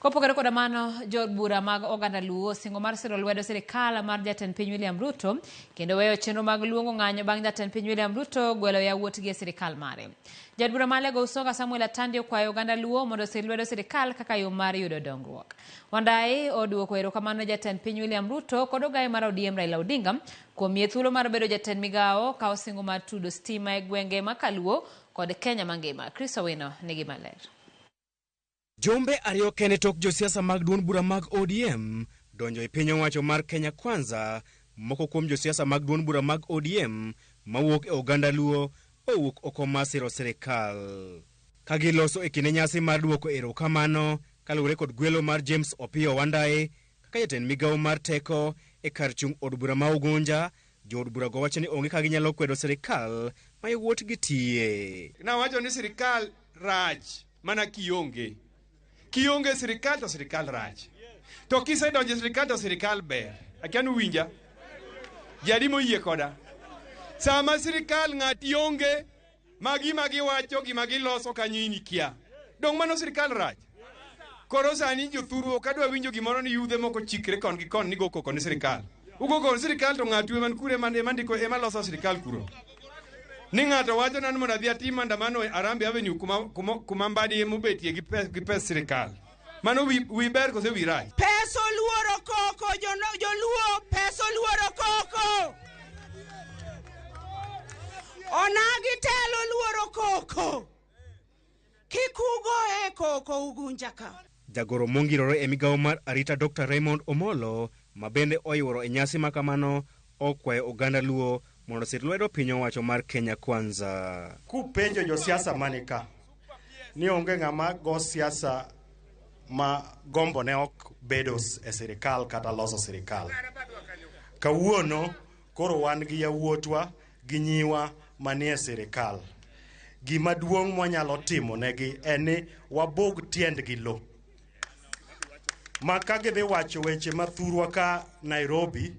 Kopogore koda mano, jood bura mag oganda Luo osingo mar siro lwedo sirikal mar jatend piny William Ruto kendo weyo chenro mag luongo ng'anyo bang' jatend piny William Ruto gwelo yawuotgi e sirikal mare. Jaod bura ma Alego Usonga Samuel Atandi okwayo oganda Luo mondo osir lwedo sirikal kaka yo mar yudo dongruok. Wandayi oduoko erokamano ne jatend piny William Ruto kod ogaye mar ODM Raila Odinga kuom miye thuolo mar bedo jatend migawo ka osingo mar tudo stima e gwenge ma Kaluo kod Kenya mangima. Chris Owino nigi maler. Jumbe ariyo kende tok josiasa mag duond bura mag ODM donjo e piny owacho mar Kenya Kwanza, moko kuom josiasa mag duond bura mag ODM mawuok e oganda Luo owuok oko mar siro sirikal. Ka giloso e kinde nyasi mar duoko erokamano kaluwore kod gwelo mar James Opiyo Wandayi kaka jatend migawo mar teko e kar chung' od bura ma Ugunja, jood burago wacho ni onge ka ginyalo kwedo sirikal ma yawuotgi tiye. Nawacho ni sirikal rach mana kionge. Kionge sirikal to sirikal rach. To kisedonjo e sirikal to sirikal ber. Akia ni uwinja? Ji adi moyie koda? Sama sirikal ng'ati onge ma gima giwacho gima giloso kanyo in ikia. Dong' mano sirikal rach? Koro sani jothuru ok adwa winjo gimoro ni yudhe moko chikre kon gi kon ni go koko ni sirikal. Ugo koko ni sirikal to ng'atu ema kure ema ema ndiko ema loso sirikal kuro. Ni ng'ato wacho na ni mondo adhi atim maandamano e Harambee Avenue kuma, kuma, kuma Mbadi ema obetie gi pes, gi pes sirikal. Mano wi, wi ber kose wi rach? Pesa oluoro koko, joluo, pesa oluoro koko. Onagi telo oluoro koko. Kik ugoye koko Ugunja ka. Jagoro mongirore e migawo mar arita Dr. Raymond Omolo ma bende oyuoro e nyasi ma kamano okwayo oganda Luo mondo osir lwedo piny owacho mar Kenya Kwanza. Kupenjo josiasa mani ka ni onge ng'ama go siasa ma gombo ne ok bedo e sirikal kata loso sirikal. Kawuono koro wan gi yawuotwa gi nyiwa manie sirikal. Gima duong' mwanyalo timo negi en ni wabug tiendgi lo. Ma ka gidhi wacho weche mathurwa ka Nairobi,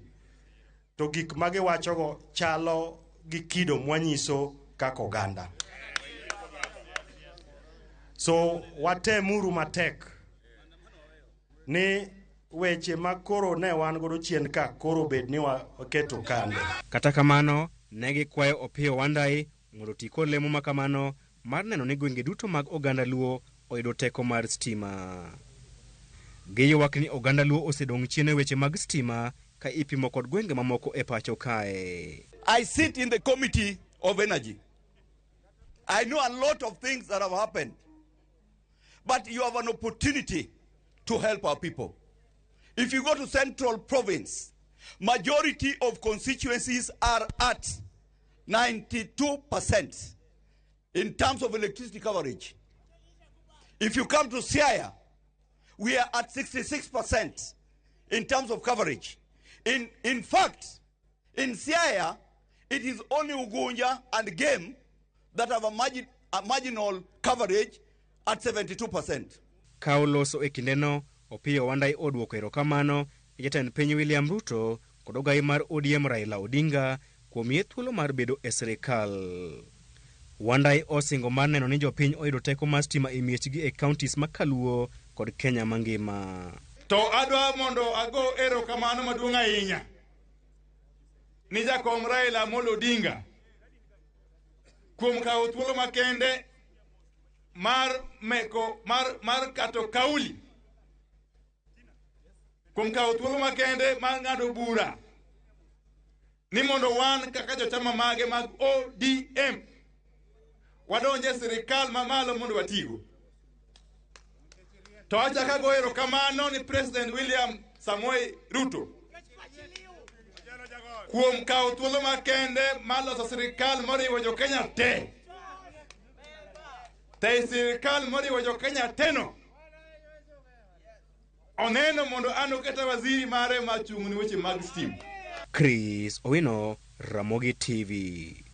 to gik ma giwachogo chalo gi kido mwanyiso kaka oganda. So watemuru matek ni weche ma koro ne wan godo chien ka koro bed ni waketo kando. Kata kamano, ne gikwayo Opiyo Wandayi mondo oti kod lemo ma kamano mar neno ni gwenge duto mag oganda Luo oyudo teko mar stima. Giywak ni oganda Luo osedong' chien e weche mag stima ka ipimo kod gwenge mamoko e pacho kae. I sit in the committee of energy. I know a lot of things that have happened. But you have an opportunity to help our people. If you go to Central Province, majority of constituencies are at 92% in terms of electricity coverage. If you come to Siaya, we are at 66% in terms of coverage. In fact, in Siaya, it is only Ugunja and Gem that have a marginal coverage at 72%. Ka oloso e kindeno, Opiyo Wandayi oduoko erokamano ne jatend piny William Ruto kod ogayi mar ODM Raila Odinga kuom miye thuolo mar bedo e sirikal. Wandayi osingo mar neno ni jopiny oyudo teko mar stima e miechgi e counties ma Kaluo kod Kenya mangima. To adwa mondo ago erokamano maduong' ahinya ni jakom Raila Amolo Odinga kuom kawo thuolo makende mar meko mar, mar kato kauli kuom kawo thuolo makende mar ng'ado bura ni mondo wan kaka jochama mage mag ODM wadonje e sirikal mamalo mondo watigo. To achako ago erokamano ni President William Samoei Ruto kuom kawo thuolo makende mar loso sirikal moriwo jo Kenya te. Te sirikal moriwo jo Kenya te no oneno mondo an oketa waziri mare machung' ni weche mag stima. Chris Owino, Ramogi TV.